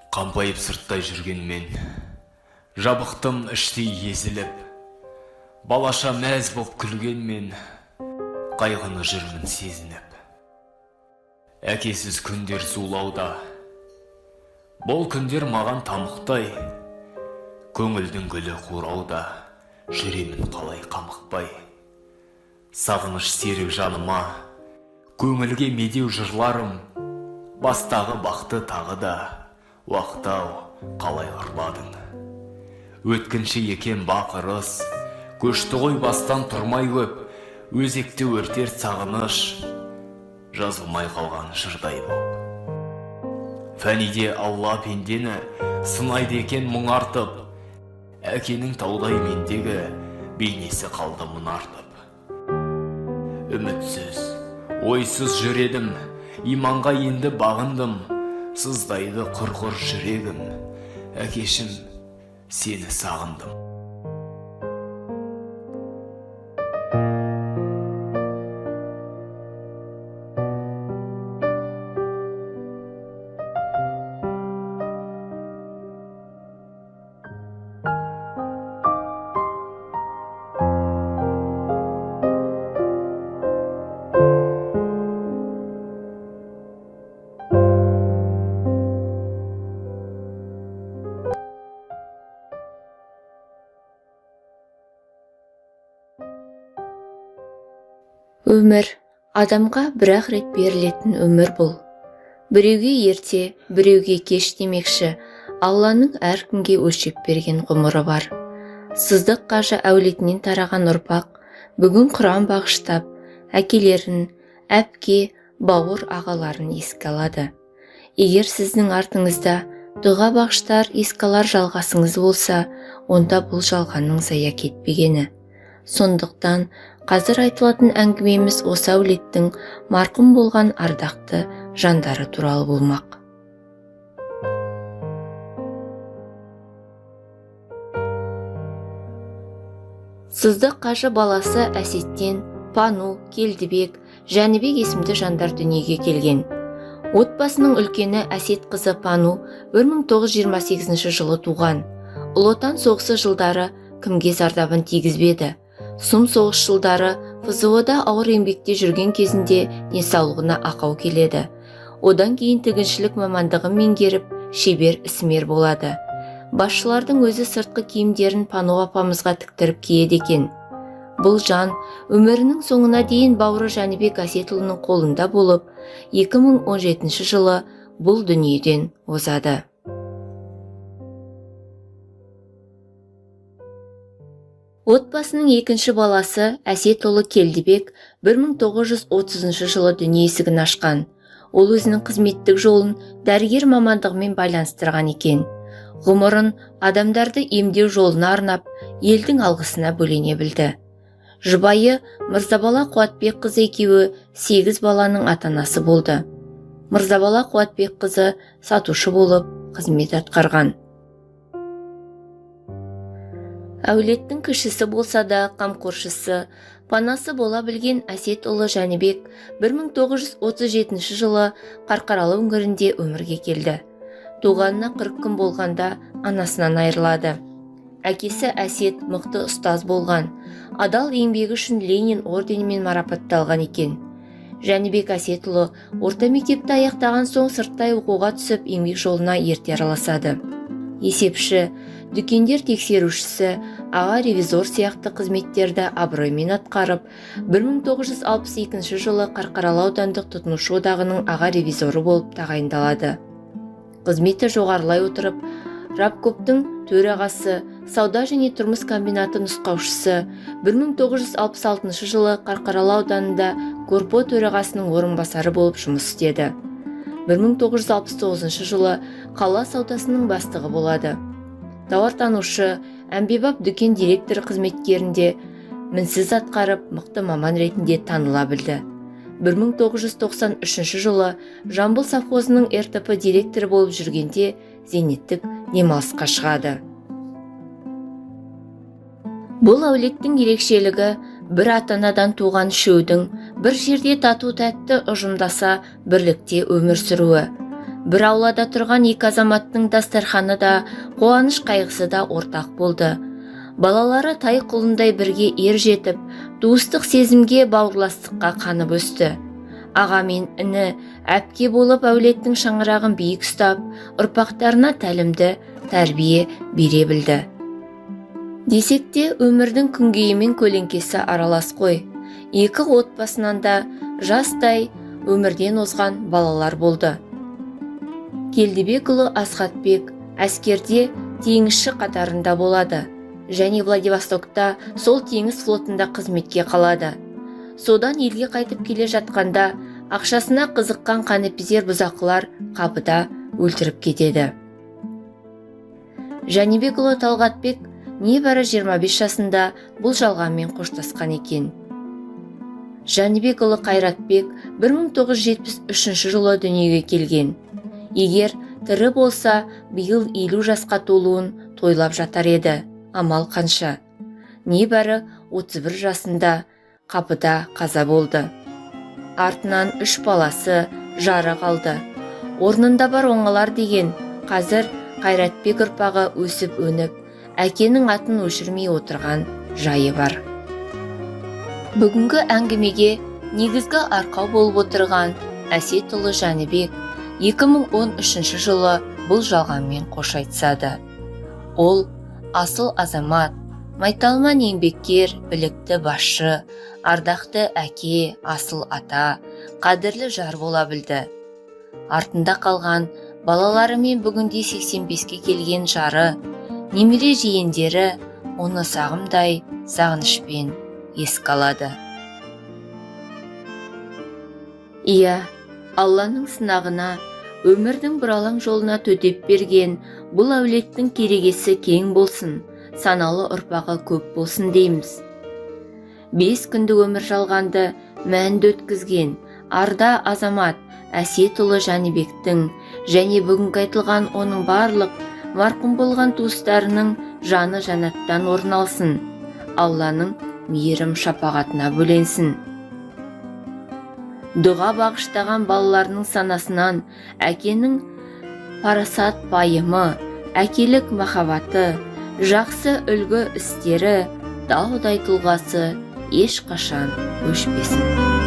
Қампайып сырттай жүргенмен, жабықтым іштей езіліп, балаша мәз боп күлгенмен, қайғыны жүрмін сезініп. Әкесіз күндер зулауда, бұл күндер маған тамықтай, көңілдің гүлі қурауда, жүремін қалай қамықпай. Сағыныш серік жаныма, көңілге медеу жырларым, бастағы бақты тағы да, уақыт-ау қалай ұрладың. Өткінші екен бақ ырыс, көшті ғой бастан тұрмай көп, өзекті өртер сағыныш, жазылмай қалған жырдай боп. Фәниде Алла пендені сынайды екен мұңартып, әкенің таудай мендегі бейнесі қалды мұнартып. Үмітсіз, ойсыз жүр едім, иманға енді бағындым, сыздайды құрғыр жүрегім, әкешім, сені сағындым. Өмір адамға бір-ақ рет берілетін өмір бұл. Біреуге ерте, біреуге кеш демекші, Алланың әркімге өлшеп берген ғұмыры бар. Сыздық қажы әулетінен тараған ұрпақ бүгін Құран бағыштап, әкелерін, әпке, бауыр ағаларын еске алады. Егер сіздің артыңызда дұға бағыштар, еске алар жалғасыңыз болса, онда бұл жалғанның зая кетпегені. Сондықтан қазір айтылатын әңгімеміз осы әулеттің марқұм болған ардақты жандары туралы болмақ. Сыздық қажы баласы Әсеттен Пану, Келдібек, Жәнібек есімді жандар дүниеге келген. Отбасының үлкені Әсет қызы Пану 1928 жылы туған. Ұлы Отан соғысы жылдары кімге зардабын тигізбеді. Сұм соғыс жылдары ФЗО-да ауыр еңбекте жүрген кезінде денсаулығына ақау келеді. Одан кейін тігіншілік мамандығын меңгеріп, шебер ісмер болады. Басшылардың өзі сыртқы киімдерін Пану апамызға тіктіріп киеді екен. Бұл жан өмірінің соңына дейін бауыры Жәнібек Әсетұлының қолында болып, 2017 жылы бұл дүниеден озады. Отбасының екінші баласы Әсетұлы Келдібек 1930 жылы дүние есігін ашқан. Ол өзінің қызметтік жолын дәрігер мамандығымен байланыстырған екен. Ғұмырын адамдарды емдеу жолына арнап, елдің алғысына бөлене білді. Жұбайы Мырзабала Қуатбекқызы екеуі 8 баланың ата-анасы болды. Мырзабала Қуатбекқызы сатушы болып қызмет атқарған. Әулеттің кішісі болса да қамқоршысы, панасы бола білген Әсетұлы Жәнібек 1937 жылы Қарқаралы өңірінде өмірге келді. Туғанына 40 күн болғанда анасынан айырылады. Әкесі Әсет мықты ұстаз болған, адал еңбегі үшін Ленин орденімен марапатталған екен. Жәнібек Әсетұлы орта мектепті аяқтаған соң сырттай оқуға түсіп, еңбек жолына ерте араласады. Есепші, дүкендер тексерушісі, аға ревизор сияқты қызметтерді абыроймен атқарып, 1962 жылы Қарқаралы аудандық тұтынушы одағының аға ревизоры болып тағайындалады. Қызметі жоғарылай отырып, Рабкоптың төрағасы, сауда және тұрмыс комбинаты нұсқаушысы, 1966 жылы Қарқаралы ауданында Корпо төрағасының орынбасары болып жұмыс істеді. 1969 жылы қала саудасының бастығы болады. Тауартанушы, әмбебап дүкен директоры қызметкерінде мінсіз атқарып, мықты маман ретінде таныла білді. 1993 жылы Жамбыл совхозының РТП директоры болып жүргенде зейнеттік демалысқа шығады. Бұл әулеттің ерекшелігі бір ата-анадан туған үшеудің бір жерде тату-тәтті ұжымдаса бірлікте өмір сүруі. Бір аулада тұрған екі азаматтың дастарханы да, қуаныш қайғысы да ортақ болды. Балалары тай құлындай бірге ер жетіп, туыстық сезімге, бауырластыққа қанып өсті. Аға мен іні, әпке болып әулеттің шаңырағын биік ұстап, ұрпақтарына тәлімді тәрбие бере білді. Десек те, өмірдің күнгейі мен көлеңкесі аралас қой. Екі отбасынан да жастай өмірден озған балалар болды. Келдібекұлы Асхатбек әскерде теңізші қатарында болады және Владивостокта сол теңіз флотында қызметке қалады. Содан елге қайтып келе жатқанда ақшасына қызыққан қаныпезер бұзақылар қапыда өлтіріп кетеді. Жәнібекұлы Талғатбек небәрі 25 жасында бұл жалғанмен қоштасқан екен. Жәнібекұлы Қайратбек 1973 жылы дүниеге келген. Егер тірі болса, биыл 50 жасқа толуын тойлап жатар еді. Амал қанша. Небәрі 31 жасында қапыда қаза болды. Артынан үш баласы, жары қалды. Орнында бар оңалар деген, қазір Қайратбек ұрпағы өсіп өніп, әкенің атын өшірмей отырған жайы бар. Бүгінгі әңгімеге негізгі арқау болып отырған Әсетұлы Жәнібек 2013 жылы бұл жалғанмен қош айтысады. Ол асыл азамат, майталман еңбеккер, білікті басшы, ардақты әке, асыл ата, қадірлі жар бола білді. Артында қалған балалары мен бүгінде 85-ке келген жары, немере жиендері оны сағымдай сағынышпен еске алады. Иә, Алланың сынағына, өмірдің бұралаң жолына төтеп берген бұл әулеттің керегесі кең болсын, саналы ұрпағы көп болсын дейміз. 5 күндік өмір жалғанды мәнді өткізген арда азамат Әсетұлы Жәнібектің және бүгінгі айтылған оның барлық марқұм болған туыстарының жаны жәннаттан орын алсын, Алланың мейірім шапағатына бөленсін. Дұға бағыштаған балаларының санасынан әкенің парасат пайымы, әкелік махаббаты, жақсы үлгі істері, таудай тұлғасы ешқашан өшпесін.